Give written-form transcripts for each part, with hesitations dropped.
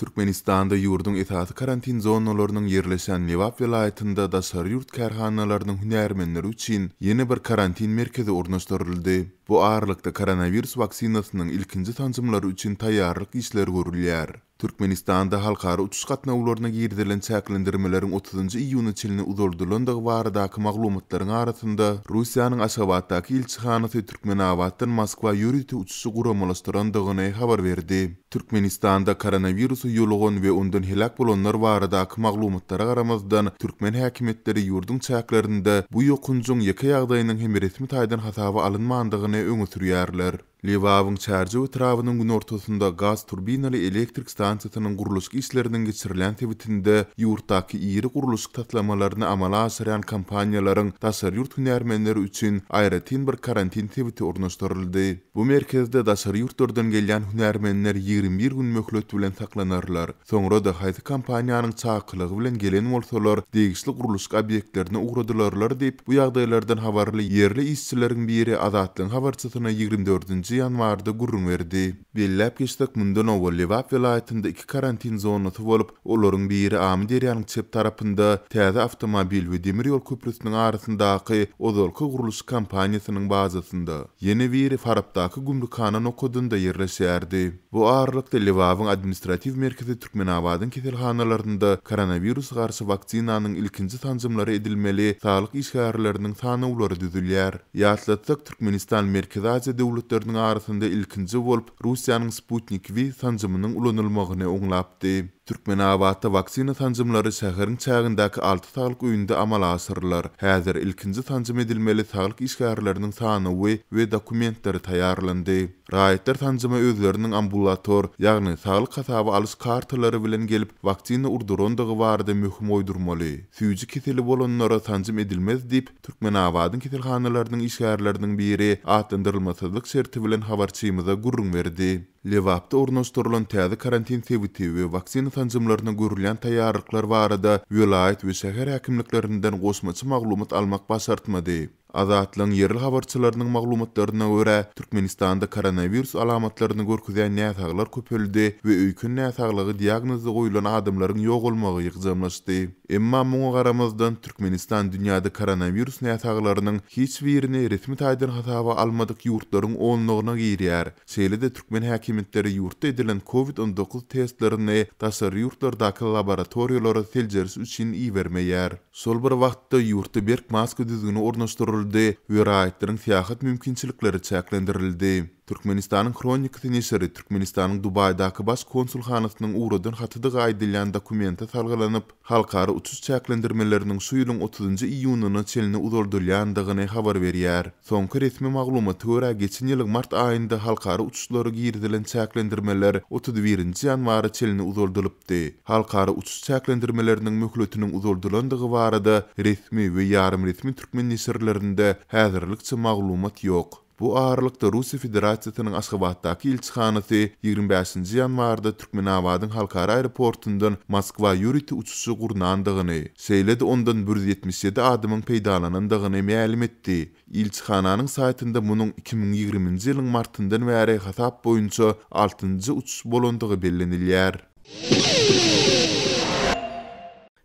Türkmenistanda ýurduň esasy karantin zonalarynyň ýerleşen Lebap welaýatynda daşary ýurt kärhanalarynyň hünärmenleri üçin ýene bir karantin merkezi ornaşdyryldy. Bu aralykda koronawirus waksinasynyň ilkinji sanjymlary üçin taýýarlyk işleri görülýär. Türkmenistanda halkara uçuş gatnawlaryna girizilen çäklendirmeleriň otuzynjy iýuna çenli uzaldylandygy baradaky maglumatlaryň arasynda, Russiýanyň Aşgabatdaky ilçihanasy Türkmenabatdan Moskwa ýörite uçuşy guramalaşdyrandygyny habar berdi. Türkmenistanda koronawirusa ýolugan we ondan heläk bolanlar baradaky maglumatlara garamazdan, türkmen häkimiýetleri ýurduň çäklerinde bu ýokanjyň ýeke ýagdaýynyň hem resmi taýdan hasaba alynmandygyny öňe sürýärler. Lebabyň Çärjew etrabynyň günortasynda gaz turbinaly elektrik stansiýasynyň gurluşyk işleriniň geçirilýän sebitinde ýurtdaky iri gurluşyk taslamalaryny amala aşyrýan kompaniýalaryň daşary ýurt hünärmenleri üçin aýratyn bir karantin sebiti ornaşdyryldy. Bu merkezde daşary ýurtlardan gelýän hünärmenler 21 gün möhlet bilen saklanarlar. Soňra-da haýsy kompaniýanyň çakylygy bilen gelen bolsalar, degişli gurluşyk obýektlerine ugradylarlar diýip, bu ýagdaýlardan habarly ýerli işçileriň biri Azatlygyň habarçysyna 24-nji ýanwarda gürrüň berdi. Belläp geçsek, mundan owal Lebap welaýatynda iki karantin zonasy bolup, olaryň biri Amyderýanyň çep tarapynda, täze awtomobil we demir ýol köprüsiniň arasyndaky ozalky gurluşyk kompaniýasynyň bazasynda, ýene biri Farapdaky gümrükhana nokadynda ýerleşýärdi. Bu aralykda, Lebabyň administratiw merkezi Türkmenabadyň keselhanalarynda koronawirusa garşy waksinanyň ilkinji sanjymlary edilmeli saglyk işgärleriniň sanawlary düzülýär. Ýatlatsak, Türkmenistan Merkezi Aziýa döwletleriniň arasynda ilkinji bolup Russiýanyň Sputnik V sanjymynyň ulanylmagyny oňlapdy. Türkmenabatda waksina sanjymlary şäheriň çägindäki alty saglyk öýünde amala aşyrylar. Häzir ilkinji sanjym edilmeli saglyk işgärleriniň sanawy we dokumentleri taýýarlandy. Raýatlar sanjyma özleriniň ambulator, ýagny saglyk hasaba alyş kartalary bilen gelip, waksina urdurandygy barada möhüm goýdurmaly. Süýji keseli bolanlara sanjym edilmez diýip, Türkmenabadyň keselhanalarynyň işgärleriniň biri atlandyrylmasyzlyk şerti bilen habarçymyza gürrüň berdi. Lebapda ornaşdyrylan täze karantin sebiti we waksina sanjymlaryna görülýän taýýarlyklar barada welaýat we şäher häkimliklerinden goşmaça maglumat almak başartmady. Azatlygyň ýerli habarçylarynyň maglumatlaryna görä, Türkmenistanda koronawirus alamatlaryny görkezýän näsaglar köpeldi we öýken näsaglygy diagnozy goýlan adamlaryň ýogalmagy ýygjamlaşdy. Emma muňa garamazdan, Türkmenistan dünýäde koronawirus näsaglarynyň hiç birini resmi taýdan hasaba almadyk ýurtlaryň onlugyna girýär. Şeýle-de türkmen häkimiýetleri ýurtda edilen Covid 19 testlerini daşary ýurtlardaky laboratoriýalara seljeriş üçin ibermeýär. Şol bir wagtda, ýurtda berk maska düzgüni ornaşdyryldy we raýatlaryň syýahat mümkinçilikleri çäklendirildi. Türkmenistanyň Hronikasy neşiri Türkmenistanyň Dubaýdaky Baş konsulhanasynyň ugradan hatydygy aýdylýan dokumente salgylanyp, halkara uçuş çäklendirmeleriniň şu ýylyň otuzynjy iýunyna çenli uzaldylýandygyny habar berýär. Soňky resmi maglumata görä, geçen ýylyň mart aýynda halkara uçuşlara girizilen çäklendirmeler 31 nji ýanwara çenli uzaldylypdy. Halkara uçuş çäklendirmeleriniň möhletiniň uzaldylandygy barada resmi we ýarym resmi türkmen neşirlerinde häzirlikçe maglumat ýok. Bu aralykda, Russiýa Federasiýasynyň Aşgabatdaky ilçihanasy 25-nji ýanwarda Türkmenabadyň halkara aeroportundan Moskwa ýörite uçuşy gurnandygyny, şeýle-de ondan 177 adamyň peýdalanandygyny mälim etdi. Ilçihananyň saýtynda munuň 2020-nji ýylyň martyndan bäri hasap boýunça altynjy uçuş bolandygy bellenilýär.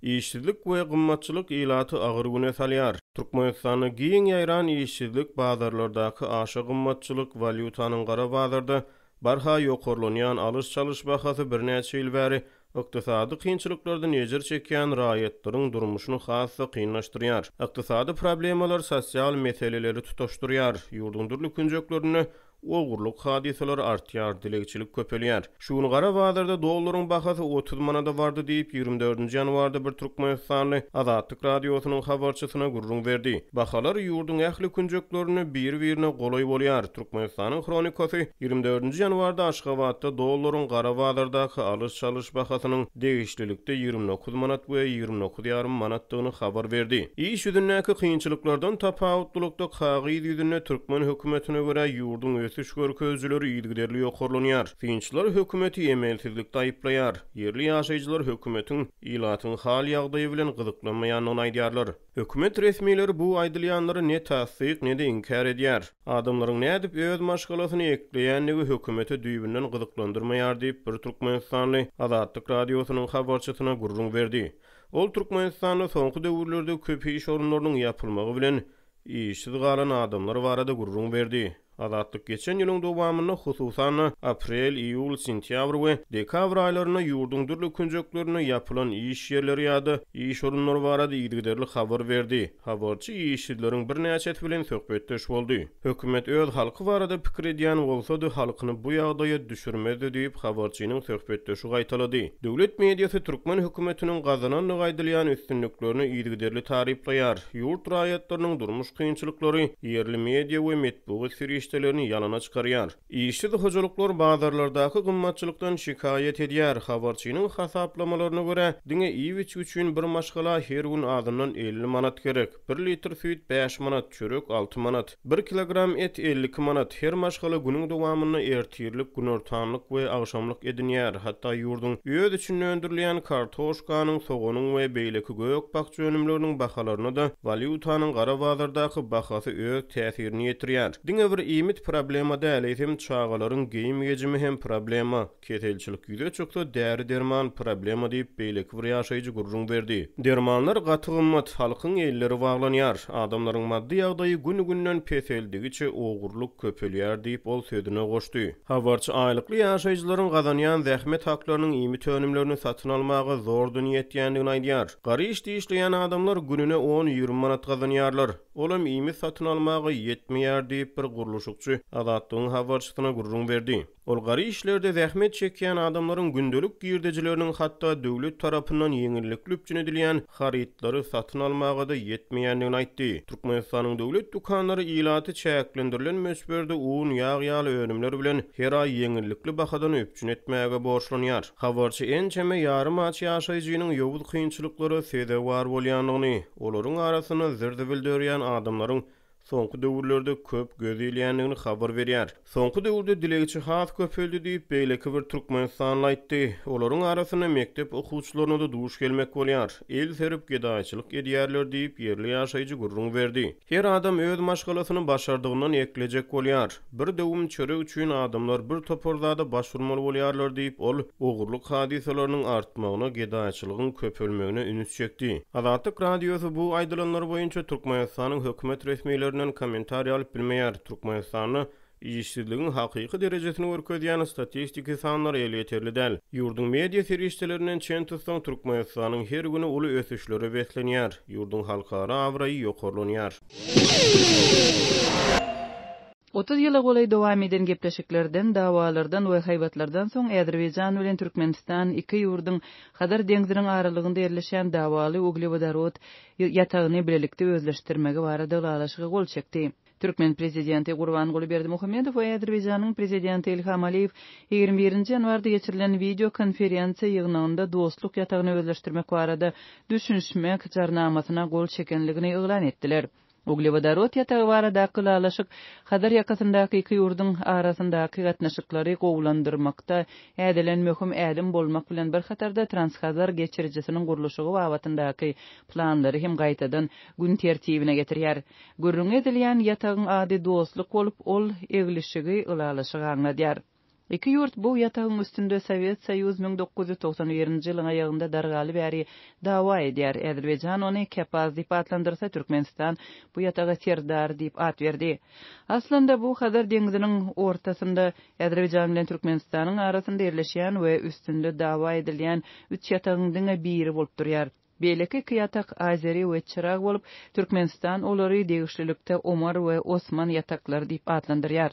Işsizlik we gymmatçylyk ilaty agyr güne salýar. Türkmenistanda giň ýaýran işsizlik, bazarlardaky aşa gymmatçylyk, walýutanyň gara bazarda barha ýokarlanýan alyş-çalyş bahasy birnäçe ýyl bäri ykdysady kynçylyklardan ejir çekýän raýatlaryň durmuşyny has-da kynlaşdyrýar. Ykdysady problemalar sosial meseleleri tutaşdyrýar. Ýurduň dürli künjeklerinde Ogurlyk hadysalary artýar, dilegçilik köpelýär. Şu gün gara bazarda dollaryň bahasy 30 manada bardy diýip, 24 nji ýanwarda bir türkmenistanly Azatlyk Radiosynyň habarçysyna gürrüň berdi. Bahalar ýurduň ähli künjeklerinde biri-birine golaý bolýar. Türkmenistanyň Hronikasy 24 nji ýanwarda Aşgabatda dollaryň gara bazardaky alyş-çalyş bahasynyň degişlilikde 29 manat we 29 ýarym manatdygyny habar berdi. Iş ýüzündäki kynçylyklardan tapawutlylykda kagyz ýüzünde türkmen hökümetine görä ýurduň. Ösüş görkezijileri yzygiderli ýokarlanýar. Synçylar hökümeti emelsizlikde aýyplaýar. Ýerli ýaşaýjylar hökümetiň ilatyň hal-ýagdaýy bilen gyzyklanmaýandygyny aýdýarlar. Hökümet resmileri bu aýdylýanlary ne tassyk, ne-de inkär edýär. Adamlaryň nädip öz maşgalasyny ekleýändigi hökümeti düýbünden gyzyklandyrmaýar diýip, bir türkmenistanly Azatlyk Radiosynyň habarçysyna gürrüň berdi. Ol Türkmenistanda soňky döwürlerde köp iş orunlarynyň ýapylmagy bilen, işsiz galan adamlar barada gürrüň berdi. Azatlyk geçen ýylyň dowamynda, hususan-da, aprel, iýul, sentýabr we dekabr aýlarynda ýurduň dürli künjeklerinde ýapylan iş ýerleri ýa-da iş orunlary barada yzygiderli habar berdi. Habarçy işsizleriň birnäçesi bilen söhbetdeş boldy. Hökümet öz halky barada pikir edýän bolsady, halkyny bu ýagdaýa düşürmezdi diýip, habarçynyň söhbetdeşi gaýtalady. Döwlet mediasy türkmen hökümetiniň gazanandygy aýdylýan üstünliklerini yzygiderli taryplaýar. Ýurt raýatlarynyň durmuş kynçylyklary ýerli media we metbugat serişdelerini ýalana çykarýar. Işsiz hojalyklar bazarlardaky gymmatçylykdan şikaýat edýär. Habarçynyň hasaplamalaryna görä, diňe iýip-içgi üçin bir maşgala her gün azyndan 50 manat gerek. Bir litr süýt bäş manat, çörek alty manat. Bir kilogram et 52 manat. Her maşgala günüň dowamynda ertirlik, günortanlyk we agşamlyk edinýär. Hatda ýurduň öz içinde öndürilýän kartoşkanyň, soganyň we beýleki gök-bakja önümleriniň bahalaryna-da walýutanyň gara bazardaky bahasy öz täsirini ýetirýär. Diňe bir iýmit problema däl, eýsem çagalaryň geýim-gejimi hem problema. Keselçilik ýüze çyksa, däri-derman problema diýip, beýleki bir ýaşaýjy gürrüň berdi. Dermanlar gaty gymmat, halkyň elleri baglanýar. Adamlaryň maddy ýagdaýy gün-günden peseldigiçe ogurlyk köpelýär diýip, ol sözüne goşdy. Habarçy aýlykly ýaşaýjylaryň gazanýan zähmet haklarynyň iýmit önümlerini satyn almaga zordan ýetýändigini aýdýar. Gara işde işleýän adamlar gününe on-ýigrimi manat gazanýarlar. Olam iýmit satyn almaga ýetmeýär diýip, bir gurluşykçy Azatlygyň habarçysyna gürrüň berdi. Ol gara işlerde zähmet çekýän adamlaryň gündelik girdejileriniň hatda döwlet tarapyndan ýeňillikli üpjün edilýän harytlary satyn almaga-da ýetmeýändigini aýtdy. Türkmenistanyň döwlet dükanlary ilaty çäklendirilen möçberde un, ýag ýaly önümler bilen her aý ýeňillikli bahadan üpjün etmäge borçlanýar. Habarçy ençeme ýarym aç ýaşaýjynyň ýowuz kynçylyklara sezewar bolýandygyny, olaryň arasynda zir-zibil dörýän adamlaryň soňky döwürlerde köp göz ilýändigini habar berýär. Soňky döwürde dilegçi has köpeldi diýip, beýleki bir türkmenistanly aýtdy. Olaryň arasynda mekdep okuwçylaryna-da duş gelmek bolýar. El serip gedaýçylyk edýärler diýip, ýerli ýaşaýjy gürrüň berdi. Her adam öz maşgalasyny başardygyndan eklejek bolýar. Bir döwüm çörek üçin adamlar bir topar zada baş urmaly bolýarlar diýip, ol ogurlyk hadysalarynyň artmagyna, gedaýçylygyň köpelmegine üns çekdi. Azatlyk Radiosy bu aýdylanlar boýunça Türkmenistanyň hökümet resmilerinden kommentariý alyp bilmeýär. Türkmenistanda işsizligiň hakyky derejesini görkezýän statistiki sanlar elýeterli däl. Ýurduň media serişdelerinden çen tutsaň, Türkmenistanyň her güni uly ösüşlere beslenýär, ýurduň halkara abraýy ýokarlanýar. 30 ýyla golaý dowam eden gepleşiklerden, dawalardan we haýbatlardan soň Azerbaýjan bilen Türkmenistan iki ýurduň Hazar deňziniň aralygynda ýerleşýän dawaly uglewodorod ýatagyny bilelikde özleşdirmegi barada ylalaşyga gol çekdi. Türkmen prezidenti Gurbanguly Berdimuhamedow we Azerbaýjanyň prezidenti Ilham Aliýew 21-nji ýanwarda geçirilen wideo konferensiýa ýygnagynda Dostluk ýatagyny özleşdirmek barada düşünişmek jarnamasyna gol çekenligini yglan etdiler. Uglewodorod ýatagy baradaky ylalaşyk Hazar ýakasyndaky iki ýurduň arasyndaky gatnaşyklary gowulandyrmakda ädilen möhüm ädim bolmak bilen bir hatarda Transhazar geçirijisiniň gurluşygy babatyndaky planlary hem gaýtadan gün tertibine getirýär. Gürrüňi edilýän ýatagyň ady Dostluk bolup, ol eglişigi, ylalaşygy aňladýar. Iki ýurt bu ýatagyň üstünde Sowet Soýuz 1991-nji ýylyň aýagynda dargaly bäri dawa edýär. Azerbaýjan ony Kepaz diýip atlandyrsa, Türkmenistan bu ýataga Serdar diýip at berdi. Aslynda bu Hazar deňziniň ortasynda Azerbaýjan bilen Türkmenistanyň arasynda ýerleşýän we üstünde dawa edilýän üç ýatagyň diňe biri bolup durýar. Beýleki iki ýatak Azeri we Çyrag bolup, Türkmenistan olary degişlilikde Omar we Osman ýataklary diýip atlandyrýar.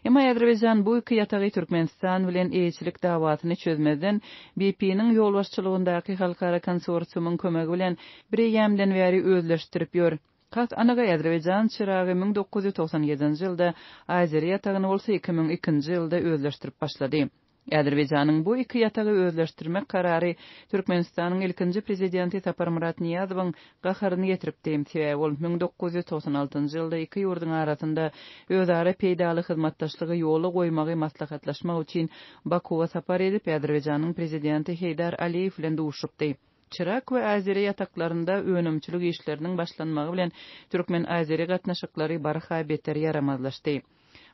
Emma Azerbaýjan bu iki ýatagy Türkmenistan bilen eýeçilik dawasyny çözmezden, BP-niň ýolbaşçylygyndaky halkara konsorsiumyň kömegi bilen bireýýämden bäri özleşdirip ýör. Has anygy, Azerbaýjan Çyragy 1997-nji ýylda, Azeri ýatagyny bolsa 2002-nji ýylda özleşdirip başlady. Azerbaýjanyň bu iki ýatagy özleşdirmek karary Türkmenistanyň ilkinji prezidenti Saparmyrat Nyýazowyň gaharyny getiripdi. Sebäbi ol 1996-njy ýylda iki ýurduň arasynda özara peýdaly hyzmatdaşlygy ýola goýmagy maslahatlaşmak üçin Bakuwa sapar edip, Azerbaýjanyň prezidenti Heýdar Aliýew bilen duşupdy. Çirak we Azeri ýataklarynda önümçilik işleriniň başlanmagy bilen türkmen-azeri gatnaşyklary barha beter ýaramazlaşdy.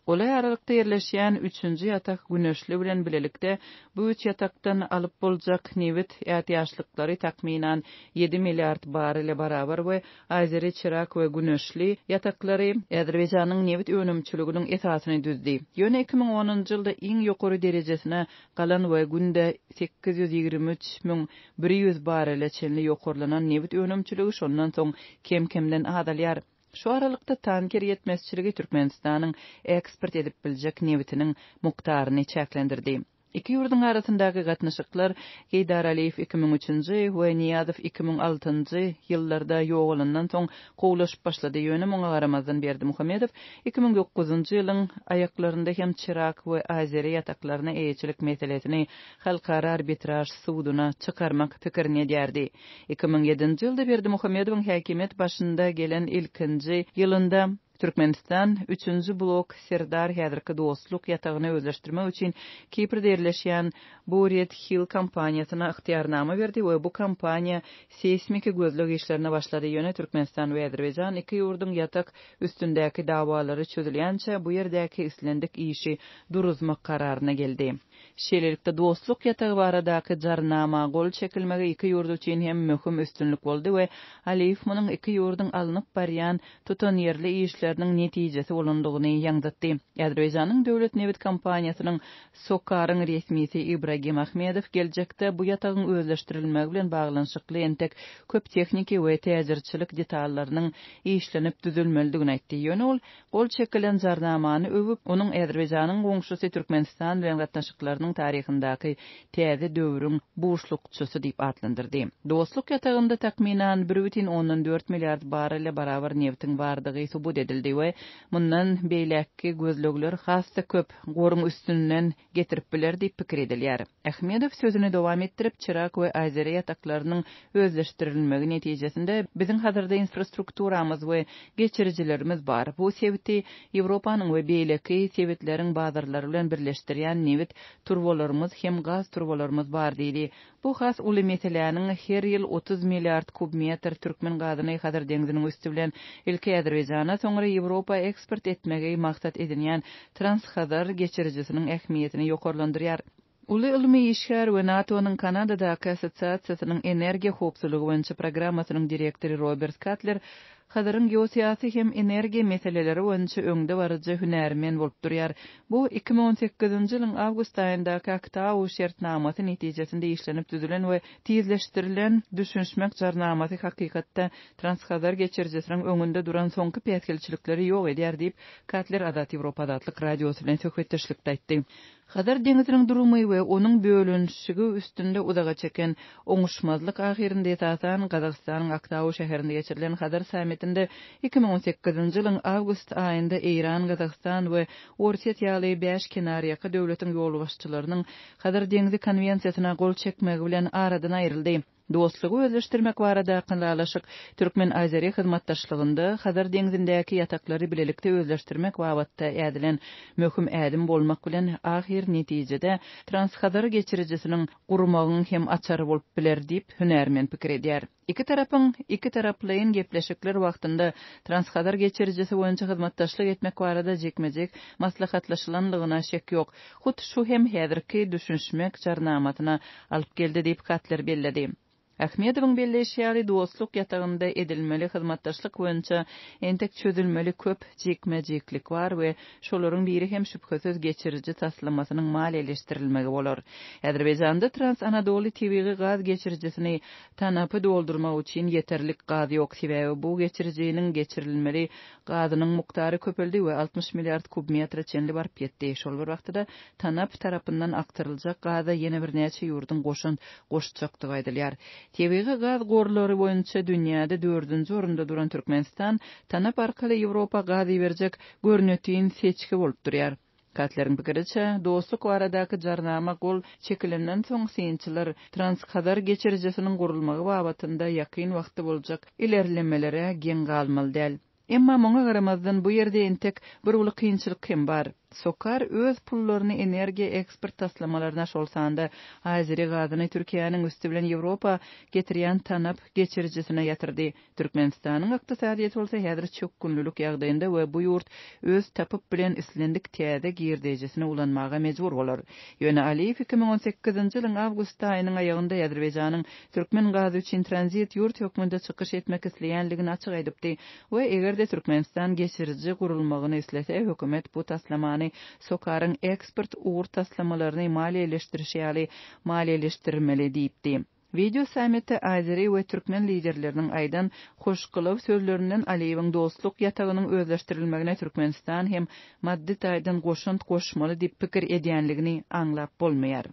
Golaý aralykda ýerleşýän üçünji ýatak Güneşli bilen bilelikde bu üç ýatakdan alyp boljak nebit ätiýaçlyklary takmynan ýedi milliard barrele barabar we Azeri, Çirak we Güneşli ýataklary Azerbaýjanyň nebit önümçiliginiň esasyny düzdi. Ýöne 2010-njy ýylda iň ýokary derejesine galan we günde 823 100 barrele çenli ýokarlanan nebit önümçiligi şondan soň kem-kemden azalýar. Şu aralykda tanker ýetmezçiligi Türkmenistanyň eksport edip biljek nebitiniň mukdaryny çäklendirdi. Iki ýurduň arasyndaky gatnaşyklar Heýdar Aliýew 2003-nji we Nyýazow 2006-njy ýyllarda ýogalandan soň gowulaşyp başlady, ýöne muňa garamazdan Berdimuhamedow 2009-njy ýylyň aýaklarynda hem Çirak we Azeri ýataklaryna eýeçilik meselesini halkara arbitraž suduna çykarmak pikirini edýärdi. 2007-nji ýylda Berdimuhamedowyň häkimiýet başynda gelen ilkinji ýylynda Türkmenistan üçünji blok Serdar häzirki Dostluk ýatagyny özleşdirmek üçin Kiprde ýerleşýän Buret Hill kompaniýasyna ygtyýarnama berdi we bu kompaniýa seýsmiki gözleg işlerine başlady, ýöne Türkmenistan we Azerbaýjan iki ýurduň ýatak üstündäki dawalary çözülýänçä bu ýerdäki islendik işi duruzmak kararyna geldi. Şeýlelikde, Dostluk ýatagy baradaky Jarnama gol çekilmegi iki ýurt üçin hem möhüm üstünlik boldy we Aliýew munuň iki ýurduň alnyp barýan tutanýerli işleriniň netijesi bolandygyny ýaňzytdy. Azerbaýjanyň döwlet nebit kompaniýasynyň SOCAR-yň resmisi Ibragim Ahmedow geljekde bu ýatagyň özleşdirilmegi bilen baglanyşykly entek köp tehniki we täjirçilik detallarynyň işlenip düzülmelidigini aýtdy. Ýöne ol Gol çekilen Jarnamany öwüp, onuň Azerbaýjanyň goňşusy Türkmenistan bilen gatnaşyklarynyň taryhyndaky täze döwrüň buşlukçysy diýip atlandyrdy. Dostluk ýatagynda takmynan bir bütin ondan dört milliard barrele barabar nebtiň bardygy subut edildi we mundan beýläkki gözlegler has-da köp goruň üstünden getirip biler diýip pikir edilýär. Ahmedow sözüni dowam etdirip, Çirak we Azeri ýataklarynyň özleşdirilmegi netijesinde biziň Hazarda infrastrukturamyz we geçirijilerimiz bar. Bu sebiti Ýewropanyň we beýleki sebitleriň bazarlary bilen birleşdirýän nebit turbalarymyz hem gaz turbalarymyz bar diýdi. Bu has uly meseläniň her ýyl 30 milliard kub metr türkmen gazyny Hazar deňziniň üsti bilen ilki Azerbaýjana, soňra Ýewropa eksport etmegi maksat edinýän Transhazar geçirijisiniň ähmiýetini ýokarlandyrýar. Uly ylmy işgär we NATO-nyň Kanadadaky Assosiasiýasynyň energiýa howpsuzlygy boýunça programmasynyň direktory Robert Katler Hazaryň geosyýasy hem energiýa meseleleri boýunça öňdebaryjy hünärmen bolup durýar. Bu 2018-nji ýylyň awgust aýyndaky Aktau şertnamasy netijesinde işlenip düzülen we tizleşdirilen düşünişmek jarnamasy hakykatda Transhazar geçirijisiniň öňünde duran soňky päsgelçilikleri ýok edýär diýip, Katler Azat Ýewropa Azatlyk Radiosy bilen söhbetdeşlikde aýtdy. Hazar deňziniň durumy we onuň bölünişigi üstünde uzaga çeken oňuşmazlyk ahyrynda esasan Gazagystanyň Aktau şäherinde geçirilen Hazar sammitinde 2018-nji ýylyň awgust aýynda Eýran, Gazagystan we Orsýet ýaly bäş kenarýaka döwletiň ýolbaşçylarynyň Hazar deňzi konwensiýasyna gol çekmegi bilen aradan aýryldy. Dostlugy özleşdirmek baradaky ylalaşyk türkmen-azeri hyzmatdaşlygynda Hazar deňzindäki ýataklary bilelikde özleşdirmek babatda ädilen möhüm ädim bolmak bilen, ahyr netijede Transhazar geçirijisiniň gurmagyň hem açary bolup biler diýip, hünärmen pikir edýär. Iki tarapyň ikitaraplaýyn gepleşikler wagtynda Transhazar geçirijisi boýunça hyzmatdaşlyk etmek barada jikme-jik maslahatlaşylanlygyna şek ýok. Hut şu hem häzirki düşünişmek jarnamasyna alyp geldi diýip, Katler belledi. Ahmedowyň belleýşi ýaly, Dostluk ýatagynda edilmeli hyzmatdaşlyk boýunça entek çözülmeli köp jikme-jiklik bar we şolaryň biri hem şübhesiz geçiriji taslamasynyň maliýeleşdirilmegi bolar. Azerbaýjanda Trans-Anadoly tebigy gaz geçirijisini TANAP-y doldurmak üçin ýeterlik gaz ýok, sebäbi bu geçirijiniň geçirilmeli gazynyň mukdary köpeldi we 60 milliard kub metre çenli baryp ýetdi. Şol bir wagtda-da, TANAP tarapyndan akdyryljak gaza ýene birnäçe ýurduň goşant goşjakdygy aýdylýar. Tebigy gaz gorlary boýunça dünýäde dördünji orunda duran Türkmenistan TANAP arkaly Ýewropa gaz iberjek görnetin seçgi bolup durýar. Katleriň pikiriçe, dostluk baradaky jarnama gol çekilenden soň synçylar Transhazar geçirijisiniň gurulmagy babatynda ýakyn wagtda boljak ilerlemelere geň galmaly däl. Emma muňa garamazdan, bu ýerde entek bir uly kynçylyk hem bar. SOCAR öz pullaryny energiýa eksport taslamalaryna, şol sanda azeri gazyny Türkiýäniň üsti bilen Ýewropa getirýän TANAP geçirijisine ýatyrdy. Türkmenistanyň ykdysadyýeti bolsa häzir çökgünlilik ýagdaýynda we bu ýurt öz tapyp bilen islendik täze girdejisini ulanmaga mejbur bolar. Ýöne Aliýew 2018-nji ýylyň awgust aýynyň aýagynda Azerbaýjanyň türkmen gazy üçin tranzit ýurt hökmünde çykyş etmek isleýänligini açyk aýdypdy we eger-de Türkmenistan geçiriji gurulmagyny islese, hökümet bu taslamany SOCAR-yň eksport ugur taslamalaryny maliýeleşdirişi ýaly maliýeleşdirmeli diýipdi. Wideo sammitde azeri we türkmen liderleriniň aýdan hoşgylaw sözlerinden Aliýewiň dostluk ýatagynyň özleşdirilmegine Türkmenistan hem maddy taýdan goşant goşmaly diýip pikir edýänligini aňlap bolmaýar.